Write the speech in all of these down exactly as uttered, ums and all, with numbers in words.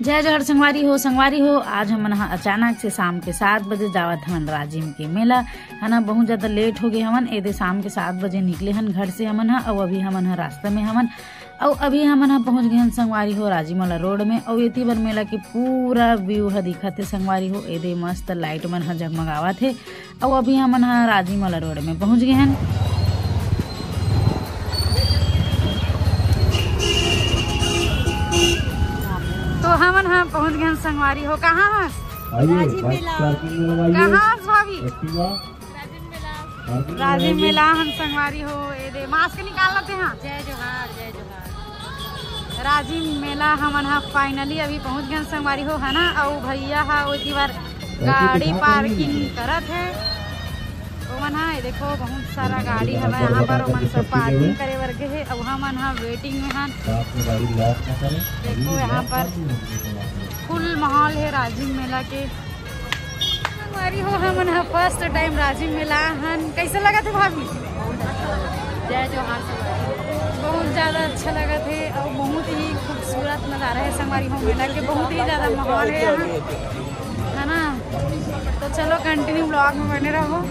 जय जोहार संगवारी हो। संगवारी हो, आज हमन ह अचानक से शाम के सात बजे जावत हवन राजिम के मेला, है ना। बहुत ज्यादा लेट हो गए हवन, एदे शाम के सात बजे निकले हन घर से हमन ह, अउ अभी हमन ह रास्ता में हवन, अउ अभी हमन ह पहुंच गए हन संगवारी हो राजिम वाला रोड में। अउ एती बर मेला के पूरा व्यू ह दिखत हे संगवारी हो, एदे मस्त लाइट मन ह जगमगावत हे। अउ अभी हमन ह राजिम वाला रोड में पहुंच गए हन। तो हमन ह पहुंच गए हन संगवारी हो। कहाँ हस? आइए, राजिम मेला। कहाँ हस भाभी? राजिम मेला हन संगवारी हो। एदे मास्क निकाल लेते हैं। जय जोहार, जय जोहार। राजिम मेला हमन ह finally अभी पहुंच गए संगवारी हो, है ना। अउ भैया ह ओती बर गाड़ी parking करत हे। ओमन ह, ये देखो, बहुत सारा गाड़ी हवय यहाँ पर, ओमन सब parking करे बर गे हे। अउ हमन ह waiting में हन। देखो यहाँ पर full माहौल हे राजिम मेला के। संगवारी हो, हमन ह first time राजिम मेला हन। कैसे लगत हे भाभी? जय जोहार संगवारी। बहुत ज्यादा अच्छा लगत हे अउ बहुत ही खूबसूरत नजारा हे संगवारी हो मेला के। बहुत ही ज्यादा माहौल हे यहाँ, है ना। तो चलो continue vlog में बने रहो।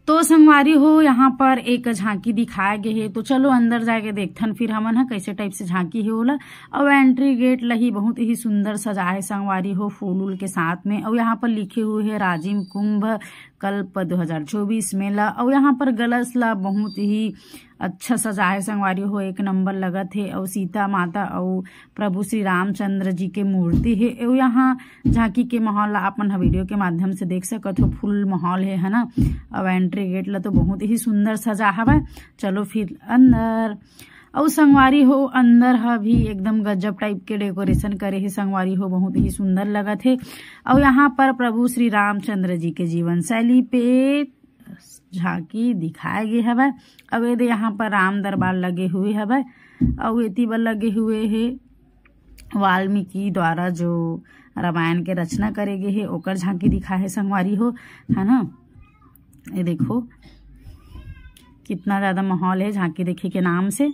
तो संगवारी हो, यहाँ पर एक झांकी दिखाए गे हे, तो चलो अंदर जाके देखथन फिर हमन ह कैसे type से झांकी हे ओला। अउ entry gate ला ही बहुत ही सुंदर सजाए हे संगवारी हो, फूल उल के साथ में। अउ यहाँ पर लिखे हुए हे राजिम कुंभ कल्प दो हज़ार चौबीस मेला। अउ यहाँ पर गलस ला बहुत ही अच्छा सजाए हे संगवारी हो, एक नंबर लगत हे। अउ सीता माता अउ प्रभु श्री रामचंद्र जी के मूर्ति हे। अउ यहाँ झांकी के माहौल ला आप मन ह video के माध्यम से देख सकत हो, full माहौल हे, है ना। अब entry gate ला तो बहुत ही सुंदर सजा हवय। चलो फिर अंदर। अउ संगवारी हो, अंदर ह भी एकदम गजब type के decoration करे हे संगवारी हो, बहुत ही सुंदर लगत हे। अउ यहाँ पर प्रभु श्री रामचंद्र जी के जीवन शैली पे झांकी दिखाए गे हवय। अउ एदे यहाँ पर राम दरबार लगे हुए हवय, अउ एती बर लगे हुए हे वाल्मीकि द्वारा जो रामायण के रचना करे गे हे, ओकर झांकी दिखाए हे संगवारी हो, है ना। ये देखो, कितना ज्यादा माहौल हे झांकी देखे के नाम से।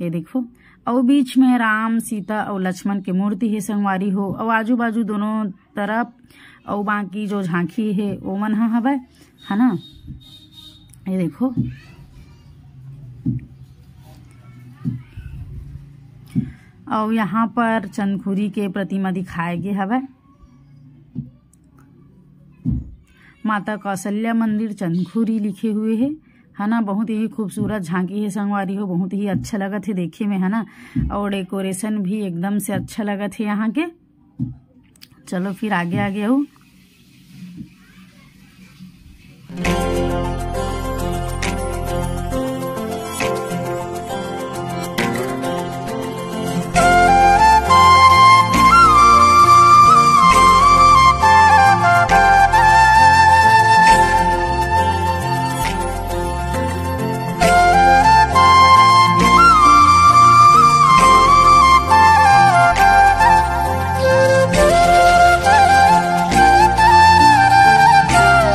ये देखो, अउ बीच में राम, सीता अउ लक्ष्मण के मूर्ति हे संगवारी हो, अउ आजू बाजू दोनों तरफ अउ बाकी जो झांकी हे ओमन ह हवय, है ना। ये देखो, अउ यहाँ पर चंदखुरी के प्रतिमा दिखाए गे हवय। माता कौशल्या मंदिर चंदखुरी लिखे हुए हे, है ना। बहुत ही खूबसूरत झांकी हे संगवारी हो, बहुत ही अच्छा लगत हे देखे में, है ना। और decoration भी एकदम से अच्छा लगत हे यहाँ के। चलो फिर आगे आगे अउ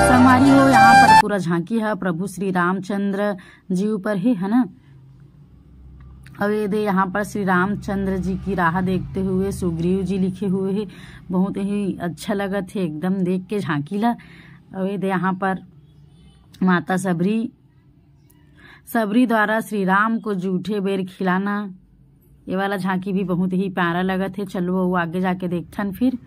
संगवारी हो, यहाँ पर पूरा झांकी ह प्रभु श्री रामचंद्र जी ऊपर हे, है ना। अउ ये दे यहाँ पर श्री रामचंद्र जी की राह देखते हुए सुग्रीव जी लिखे हुए हे। बहुत ही अच्छा लगत हे एकदम देख के झांकी ला। अउ ये दे यहाँ पर माता सबरी, सबरी द्वारा श्री राम को जूठे बेर खिलाना, ये वाला झांकी भी बहुत ही प्यारा लगत हे। चलो वो आगे जाके देखथन फिर।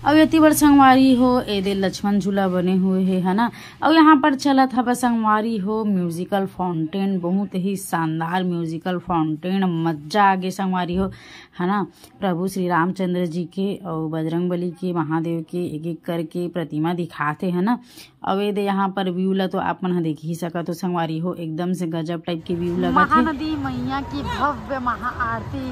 अउ एती बर संगवारी हो, ए दे लक्ष्मण झूला बने हुए हे, है ना। अउ यहाँ पर चलत हवय संगवारी हो म्यूजिकल फाउंटेन, बहुत ही शानदार म्यूजिकल फाउंटेन, मजा आगे संगवारी हो, है ना। प्रभु श्री रामचंद्र जी के अउ बजरंग बली के, महादेव के एक एक करके प्रतिमा दिखात हे, है ना। अउ ए दे यहाँ पर व्यू ला तो आप मन ह देख ही सकत हो संगवारी हो, एकदम से गजब टाइप के व्यू लगत हे। महानदी मैया की भव्य महाआरती।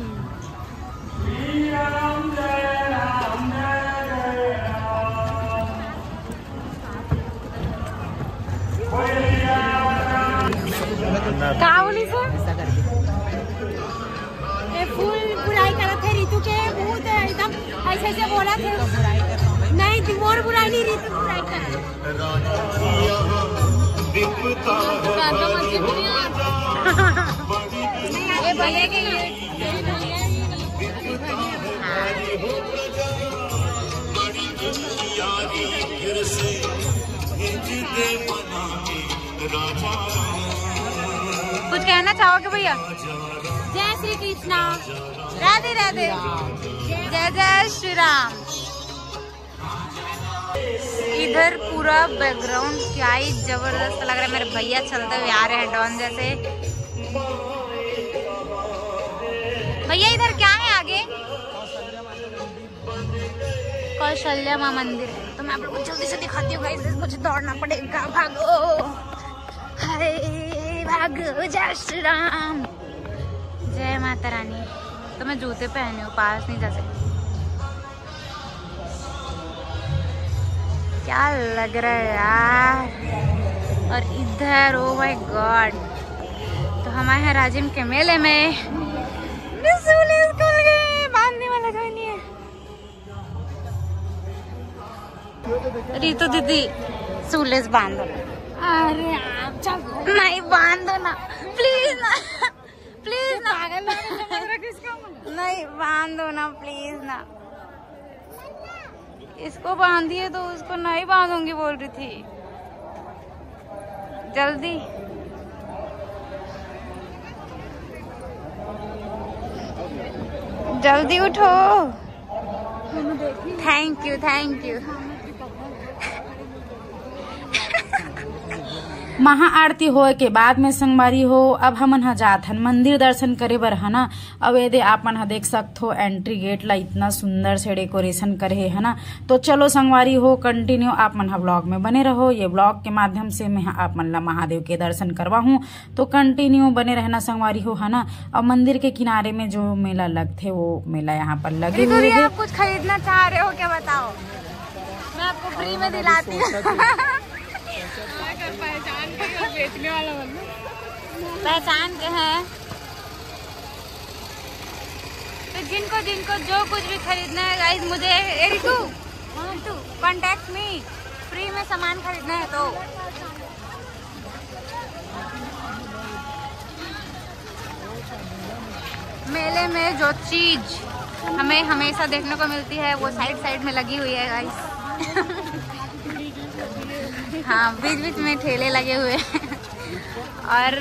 का बोली सर? ये फुल बुराई करत हे रितु के, बहुत एकदम ऐसे ऐसे बोलत हे। नहीं, मोर बुराई नहीं, रितु बुराई करत हे। ये भैया के लिए। कुछ कहना चाहोगे भैया? जय श्री कृष्णा, राधे राधे, जय जय श्री राम। इधर पूरा बैकग्राउंड क्या ही जबरदस्त लग रहा है। मेरे भैया चलते हुए आ रहे हैं डॉन जैसे। भैया, इधर क्या है आगे? कौशल्या माँ मंदिर है, तो मैं आप लोग को जल्दी से दिखाती हूँ गाइस। मुझे दौड़ना पड़ेगा, भागो, हाय भागो, जय श्री राम, जय माता रानी। तो मैं जूते पहने हूँ, पास नहीं जा सकती। क्या लग रहा है यार। और इधर, ओ माय गॉड, तो हम आए हैं राजिम के मेले में। ये सूले स्कूल गए, बांधने वाला कोई नहीं है। रितु दीदी, सूलेस बांध दो। अरे आप चल। नहीं, बांध दो ना, प्लीज ना, प्लीज ना। पागल वाले समझ रहे किसको हम? नहीं, बांध दो ना, प्लीज ना। इसको बांधिए तो उसको नहीं बांधूंगी बोल रही थी। जल्दी, जल्दी उठो। Thank you, thank you. महाआरती होए के बाद में संगवारी हो, अब हमन ह जात हन मंदिर दर्शन करे बर, है ना। अब ये दे आप मन ह देख सकथो एंट्री गेट ला, इतना सुंदर से डेकोरेशन करे हे, है ना। तो चलो संगवारी हो, कंटिन्यू आप मन ह व्लॉग में बने रहो। ये व्लॉग के माध्यम से मैं ह आप मन ला महादेव के दर्शन करवाहूँ, तो कंटिन्यू बने रहना संगवारी हो, है ना। और मंदिर के किनारे में जो मेला लगथे, वो मेला यहाँ पर लगे रितु हुए दी, है। आप कुछ खरीदना चाह रहे हो क्या, बताओ, मैं आपको फ्री में दिलाती हूँ। पहचान के ही और बेचने वाला बंदा। पहचान के हैं। तो जिनको जिनको जो कुछ भी खरीदना है गाइस, मुझे, ए रितु, रितु, कॉन्टैक्ट मी। फ्री में सामान खरीदना है तो। मेले में जो चीज हमें हमेशा देखने को मिलती है, वो साइड साइड में लगी हुई है गाइस। हाँ, बीच बीच में ठेले लगे हुए हैं। और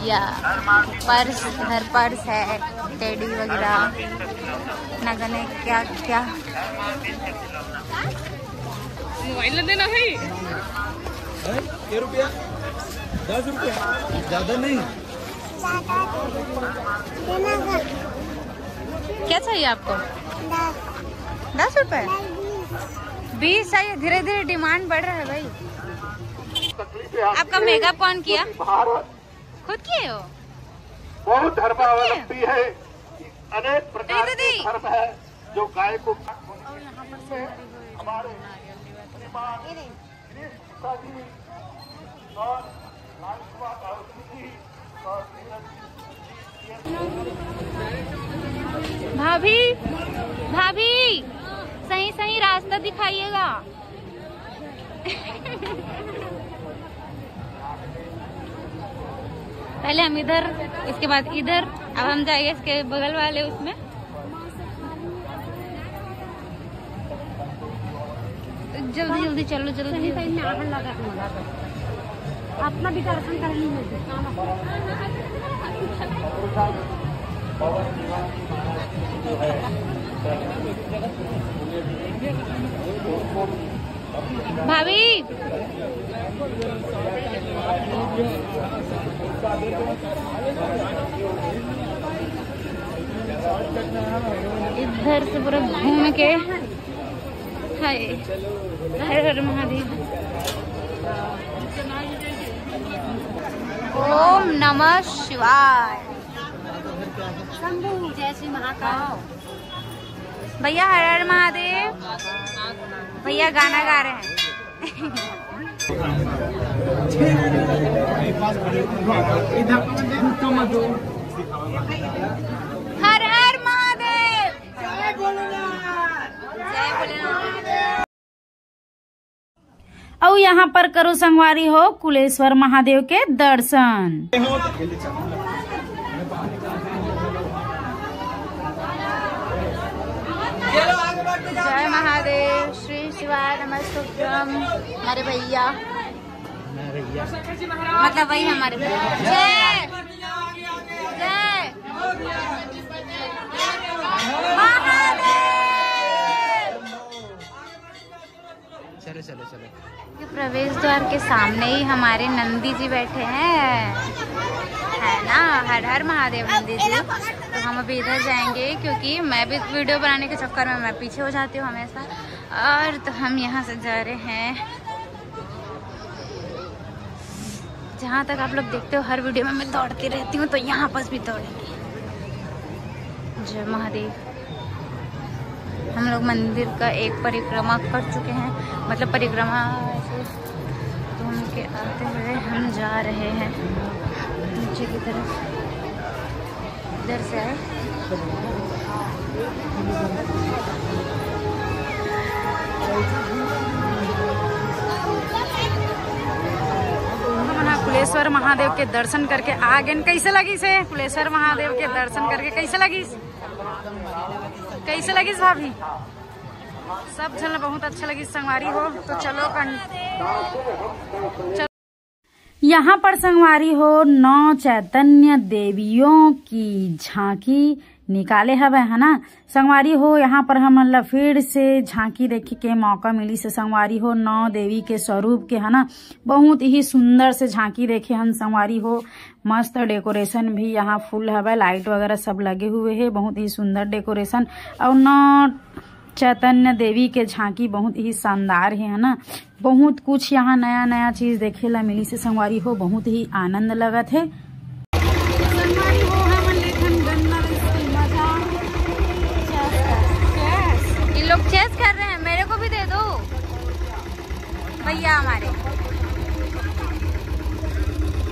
या पर्स, इधर पर्स है, टेडी वगैरह, ना जाने क्या क्या। मोबाइल देना है। हैं? ये रुपया? दस रुपया? ज्यादा नहीं। क्या चाहिए आपको? दस रुपए? बीस चाहिए। धीरे धीरे डिमांड बढ़ रहा है भाई। आपका मेकअप कौन किया? खुद किए हो? बहुत धर्मावलंबी है, अनेक प्रकार के धर्म है, जो गाय को हमारे भाभी, भाभी, सही सही रास्ता दिखाइएगा। पहले हम इधर, इसके बाद इधर, अब हम जाएंगे इसके बगल वाले उसमें। जल्दी जल्दी चलो, जल्दी जल्दी। अपना भी दर्शन करनी है। भाभी, इधर से पूरा घूम के, हाय, हर हर महादेव। ओम नमः शिवाय। शंभू, जय श्री महाकाल। भैया हर हर महादेव। भैया गाना गा रहे हैं। हर हर महादेव। जय भोलेनाथ। अउ यहाँ पर करो संगवारी हो कुलेश्वर महादेव के दर्शन। जय महादेव, श्री शिवाय नमस्तुभ्यम। हमारे भैया, मतलब वही हमारे भैया। जय, जय महादेव। चलो, चलो, चलो। ये प्रवेश द्वार के सामने ही हमारे नंदी जी बैठे हैं, है ना, हर हर महादेव नंदी जी। तो हम अभी इधर जाएंगे, क्योंकि मैं भी वीडियो बनाने के चक्कर में मैं पीछे हो जाती हूँ हमेशा। और तो हम यहाँ से जा रहे हैं। जहाँ तक आप लोग देखते हो, हर वीडियो में मैं दौड़ती रहती हूँ, तो यहाँ पर भी दौड़ेंगे। जय महादेव। हम लोग मंदिर का एक परिक्रमा कर चुके हैं, मतलब परिक्रमा ऐसे घूम के आते हुए हम जा रहे हैं नीचे की तरफ। इधर से आए। हमन ह कुलेश्वर महादेव के दर्शन करके आ गेन। कैसे लगिस हे कुलेश्वर महादेव के दर्शन करके? कैसे लगिस, कैसे लगिस भाभी? सब झन ल बहुत अच्छा लगिस संगवारी हो। तो चलो कन-, चलो। यहाँ पर संगवारी हो नौ चैतन्य देवियों की झांकी निकाले हवे, है ना संगवारी हो। यहाँ पर हमन ला फिर से झांकी देखे के मौका मिलिस हे संगवारी हो, नौ देवी के स्वरूप के, है ना। बहुत ही सुंदर से झांकी देखे हन संगवारी हो। मस्त डेकोरेशन भी यहाँ फुल हवे, लाइट वगैरह सब लगे हुए हे, बहुत ही सुंदर डेकोरेशन। और नौ चैतन्य देवी के झांकी बहुत ही शानदार हे, है ना। बहुत कुछ यहाँ नया नया चीज देखे ला मिलिस हे संगवारी हो, बहुत ही आनंद लगत हे। संगवारी हो, हमन लेथन गन्ना रस के मजा। Cheers। ये लोग cheers कर रहे हैं, मेरे को भी दे दो भैया हमारे।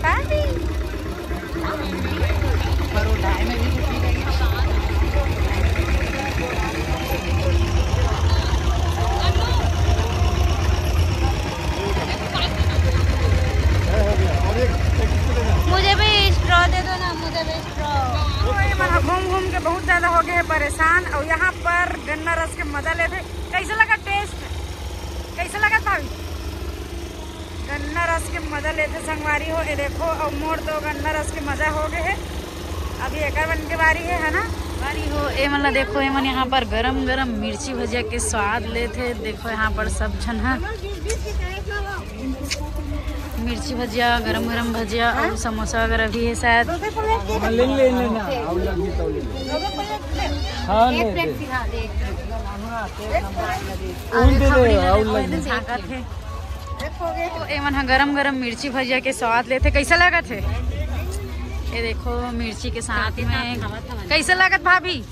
भाभी। मुझे भी straw दे दो ना, मुझे भी straw। कोई मन घूम घूम के बहुत ज्यादा हो गए हैं परेशान। और यहाँ पर गन्ना रस के मजा लेथे। कैसे लगा taste? कैसे लगा भाभी? गन्ना रस के मजा लेथे संगवारी हो। ये देखो, अब मोर तो गन्ना रस के मजा हो गए है। अभी एकर मन के बारी है, है ना? बारी हो, ए मन ला देखो, ए मन यहाँ पर गरम गरम मिर्ची भजिया के स्वाद लेथे। देखो यहाँ पर सब झन ह मिर्ची भजिया, गरम गरम भजिया और समोसा वगैरह भी है शायद। हाँ, ले ले, ले ना, आऊ लगी तो ले ले। हाँ, ले ले। आऊ दे दे, आऊ लगी। झांकत हे। तो एमन ह गरम गरम मिर्ची भजिया के स्वाद लेथे। कैसा लागत हे? ये देखो मिर्ची के साथ में। कैसा लागत भाभी?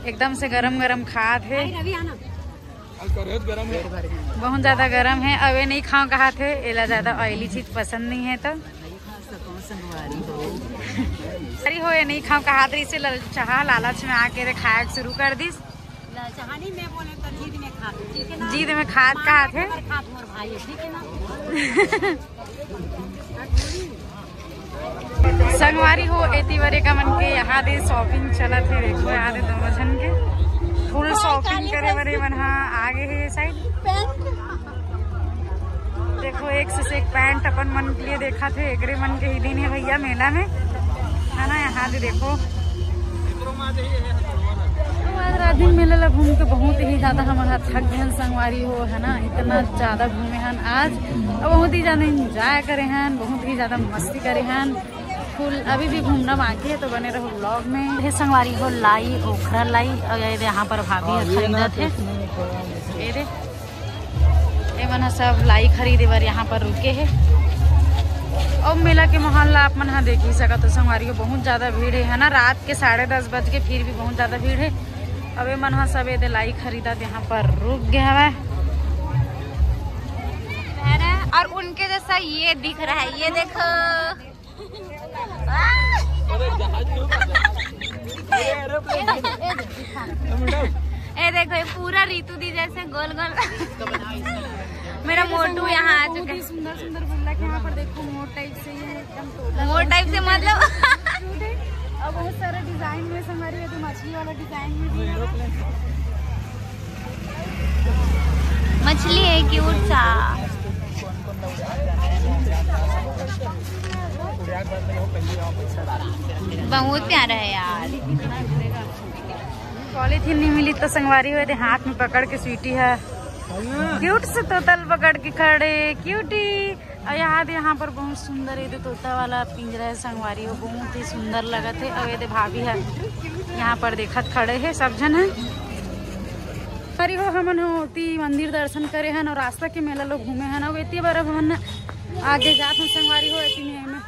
एकदम से गरम गरम खात हे। बहुत ज्यादा गरम है। अवे नहीं खाओ कहा थे, एला ज्यादा ऑयली चीज पसंद नहीं है तो। अरे हो, ये नहीं खाओ कहा थे, इसे ललचाहा लालच में आके रे खाया शुरू कर दिस। ललचाहा नहीं, मैं बोले तो जिद में खा, ठीक है ना? जिद में खात कहा थे। खात मोर भाई है, ठीक है ना? संगवारी हो, एती बरे का मन के यहाँ दे shopping चलत हे। देखो यहाँ दे दोनों झन के full shopping करे बरे मन। हाँ, आगे है ये side। देखो एक से एक pant अपन मन के लिए देखा थे। एकरे मन के ही दिन है भैया मेला में। हाँ जी, देखो। तो आज राजिम मेला ला घूम के बहुत ही ज्यादा हमन ह थक गए हन संगवारी हो, है ना। इतना ज्यादा घूमे हन आज, और बहुत ही ज्यादा एंजॉय करे हन, बहुत ही ज्यादा मस्ती करे हन। फुल अभी भी घूमना बाकी है, तो बने रहो व्लॉग में। हे संगवारी हो, लाई, ओखरा लाई, और ये यहाँ पर भाभी ह खरीदत हे। ये दे, ये मन ह सब लाई खरीदे बर यहाँ पर रुके हे। और मेला के माहौल ला आप मन ह देख ही सकत हो संगवारी हो, बहुत ज्यादा भीड़ है, है ना। रात के साढ़े दस बज के, फिर भी बहुत ज्यादा भीड़ है। अब ये मन ह सब ये दे लाई खरीदत यहाँ पर रुक गए हवय। और उनके जैसा ये दिख रहा है, ये देखो। ए देखो, ये पूरा ऋतु दी जैसे गोल गोल। मेरा मोटू यहाँ आ चुका है। सुंदर सुंदर गुल्लक यहाँ पर देखो, मोर टाइप से, ये एकदम मोर टाइप से मतलब। अब बहुत सारे डिजाइन में संगवारी हो, तो मछली वाला डिजाइन में भी है। मछली है क्यूट सा। बहुत प्यारा है यार। पॉलीथीन नहीं मिली तो संगवारी हो, ये दे हाथ में पकड़ के स्वीटी है, क्यूट से तोता ल पकड़ के खड़े, क्यूटी। और यहाँ दे, यहाँ पर बहुत सुंदर ये दे तोता वाला पिंजरा है संगवारी हो, बहुत ही सुंदर लगत है। और ये दे भाभी है, यहाँ पर देखत खड़े है सब झन है। संगवारी हो, हमन ह ओती मंदिर दर्शन करे हन और रास्ता के मेला लोग घूमे हन। और एती बार अब हमन आगे जात हन संगवारी हो, एती में, में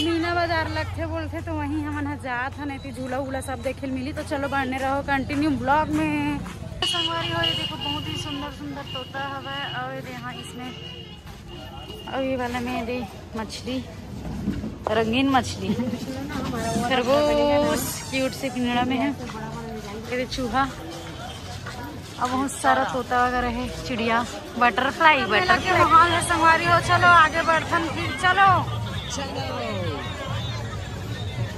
मीना बाजार लगथे बोलथे, तो वहीं हमन ह जात हन। एती झूला उला सब देखे ल मिली, तो चलो बने रहो कंटिन्यू ब्लॉग में। संगवारी हो, ये देखो बहुत ही सुंदर सुंदर तोता हवय। और ये दे, हाँ, इसमें, और ये वाला में दे मछली, रंगीन मछली, खरगोश, क्यूट से पिंजरा में है। ये दे चूहा, अब बहुत सारा तोता वगैरह है, चिड़िया, बटरफ्लाई, मेला के बटरफ्लाई। माहौल है संगवारी हो, चलो आगे बढ़थन फिर, चलो।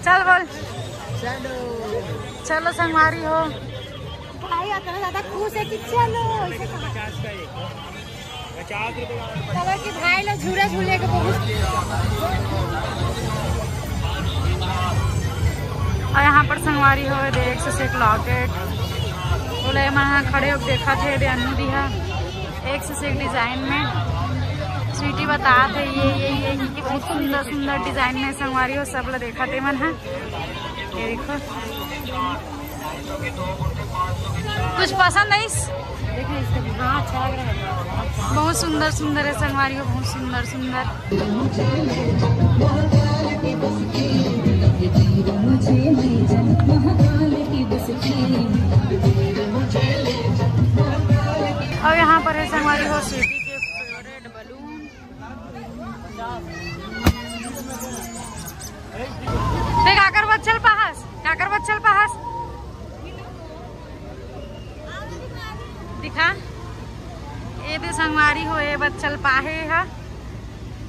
चल बोल। चलो संगवारी हो। भाई इतना ज्यादा खुश है कि चलो, ऐसे कहा। चलो कि भाई लोग झूला झूले के बहुत। और यहाँ पर संगवारी हो, देख से एक लॉकेट, बोले मैं यहाँ खड़े होके देखा थे, दे अन्नू दी है, एक से एक डिजाइन में स्वीटी बता थे, ये, ये, ये, ये कि बहुत सुंदर सुंदर डिजाइन में संगवारी हो, सब ला देखा थे मन है। ये देखो, कुछ पसंद आइस? देखो इसका भी, हाँ, अच्छा लग रहा है। बहुत सुंदर सुंदर है संगवारी हो, बहुत सुंदर सुंदर। और यहाँ पर है संगवारी हो स्वीटी के फेवरेट बलून। देख, काकर बच्चल पाहस, काकर बच्चल पाहस। दिखा, ये दे संगवारी हो, ये बच्चल पाहे हा।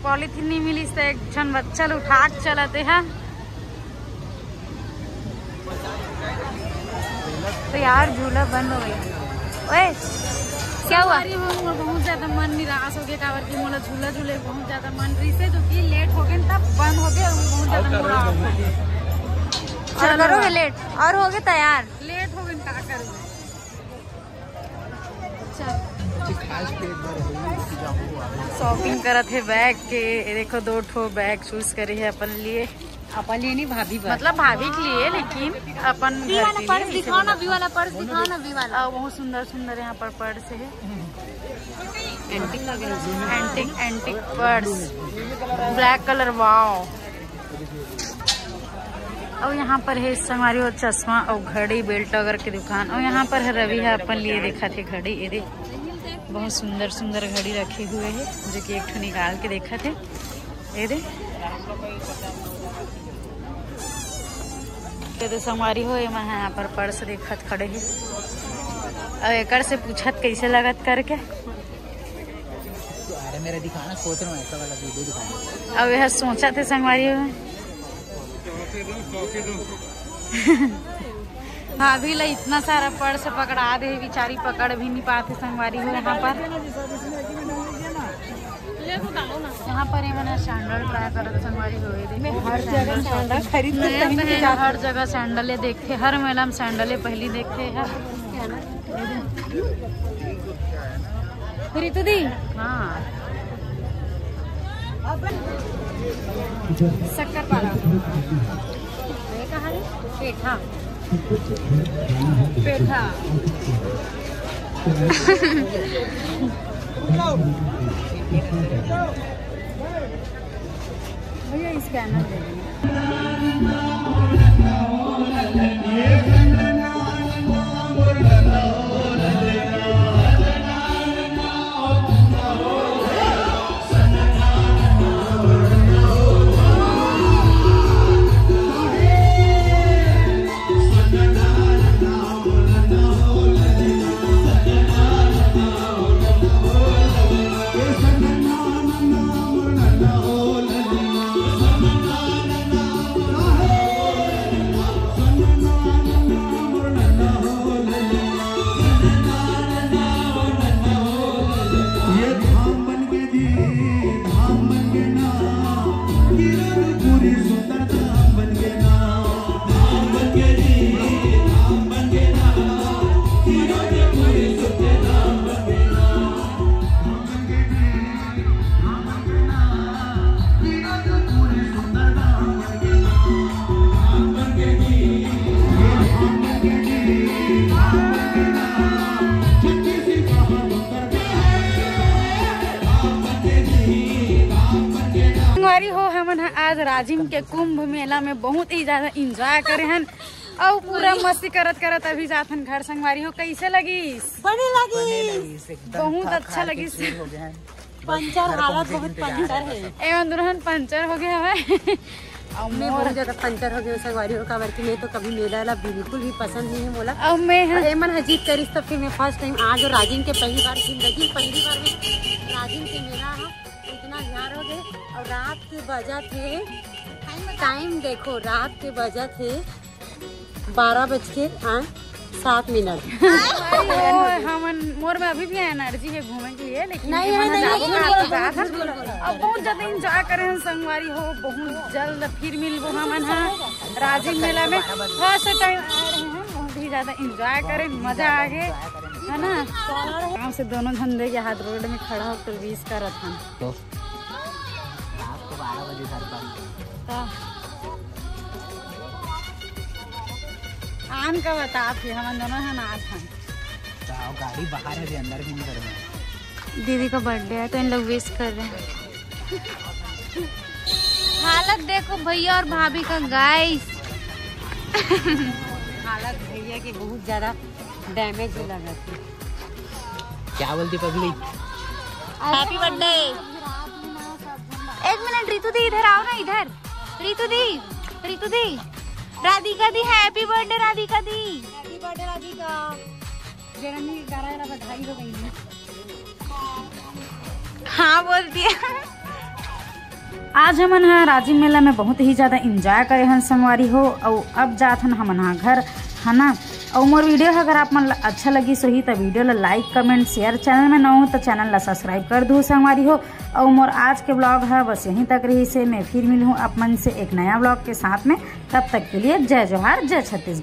पॉलीथीन नहीं मिलिस त एक झन बच्चल उठा के चलते हा। तो यार, झूला बंद हो गया। ओए, क्या हुआ? संगवारी हो, मोर बहुत ज्यादा मन निराश हो गया, काबर कि मोला झूला झूले बहुत ज्यादा मन रहिसे, जो कि लेट हो गए, तब बंद हो गए और बहुत ज्यादा मूड ऑफ हो गया। और चलो करोगे यार। लेट? और हो गए तैयार? लेट हो गए, का करोगे? चल। शॉपिंग करत हे बैग के, ये देखो दो ठो बैग चूज करे हे अपन लिए। अपन लिए नहीं, भाभी बर। मतलब भाभी के लिए, लेकिन अपन ये घर वाला के पर्स लिए दिखाओ ना, वी वाला पर्स दिखाओ ना, वी वाला। और बहुत सुंदर सुंदर यहाँ पर पर्स है। एंटिक लग रहा है। Antique, antique purse, black colour, wow. और यहाँ पर है संगवारी हो चश्मा और घड़ी, बेल्ट वगैरह की दुकान। और यहाँ पर है रवि है अपन लिए देखा थे घड़ी, ये दे बहुत सुंदर सुंदर घड़ी रखे हुए है, जो कि एक ठो निकाल के देखा थे। ये दे, ये दे संगवारी हो, ये मैं यहाँ पर पर्स देखत खड़े है और एकर से पूछत कैसे लगत करके। अरे मेरा दिखाना, सोच रहा हूँ ऐसा वाला वीडियो दिखाना। अब यह सोचा थे संगवारी हो। भाभी ला इतना सारा पर्स पकड़ा दे, बेचारी पकड़ भी नहीं पाते संगवारी हो यहाँ पर। यहाँ पर ये मैंने सैंडल ट्राई करत संगवारी हो, ये देखो। हर जगह सैंडल खरीद के नया पहन के पहन, जाते। हर जगह सैंडले देखते, हर मेला में सैंडले पहली देखते हैं। रितु दी। हाँ। शक्कर पारा। ये कहाँ है? पेठा। पेठा। भैया, स्कैनर दे दो। संगवारी हो, हमन ह आज राजिम के कुंभ मेला में बहुत ही ज्यादा एंजॉय करे हन, अउ पूरा मस्ती करत करत अभी जात हन घर। संगवारी हो, कैसे लगिस? बने लगिस। बहुत अच्छा लगिस। पंचर, हालत बहुत पंचर है। एमन दुल्हन पंचर हो गया है। अउ मैं बहुत ज्यादा पंचर हो गया संगवारी हो, काबर कि मैं तो कभी मेला ला बिल्कुल भी पसंद नहीं है मोला। अउ मैं ह- एमन ह जिद करिस, तब फिर मैं फर्स्ट टाइम आज, अउ राजिम के पहली बार, जिंदगी में पहली बार में राजिम के मेला ह। इतना ध्यान हो गए। अउ रात के बजा थे, टाइम देखो, रात के बजा थे बारह बज के, हाँ, सात मिनट। अरे, हमन, मोर में अभी भी एनर्जी है घूमे के लिए, लेकिन नहीं, हमन नहीं, जाबो नहीं, कहाँ तो नहीं, जात हन। अब बहुत ज्यादा एंजॉय करे हन संगवारी हो, बहुत जल्द फिर मिलबो हमन ह राजिम मेला में। फर्स्ट टाइम आ रहे हैं, बहुत ही ज्यादा एंजॉय करे, मजा आ गए, है ना? गाँव से दोनों झन दे के हाथ रोड में खड़ा होकर विश करत हन। तो रात को बारह बजे घर पर। तो आन का बता, फिर हमन दोनों ह नाच हन। तो गाड़ी बाहर है, अभी अंदर भी नहीं करेंगे। दीदी का बर्थडे है तो इन लोग विश कर रहे हैं। हालत देखो भैया और भाभी का, गाइस। हालत भैया की बहुत ज्यादा डैमेज लगा थी। क्या बोलती पब्लिक? Happy birthday. एक मिनट रितु दी, इधर आओ ना, इधर। रितु दी, रितु दी, राधिका दी, हैप्पी बर्थडे राधिका दी। Happy birthday Radhika. जन्मदिन ग्यारह बधाई हो गई। हाँ, बोल दिया। आज हमन ह राजिम मेला में बहुत ही ज्यादा एंजॉय करे हन संगवारी हो, अउ अब जात हन हमन ह घर, है ना। अउ मोर वीडियो ह अगर आप मन ल अच्छा लगिस होही त वीडियो ल लाइक, कमेंट, शेयर, चैनल में नवा हो त चैनल ल सब्सक्राइब कर दू संगवारी हो। अउ मोर आज के ब्लॉग ह बस यहीं तक रहिसे। मैं फिर मिलहूँ आप मन से एक नया ब्लॉग के साथ में। तब तक के लिए जय जोहार, जय छत्तीसगढ़।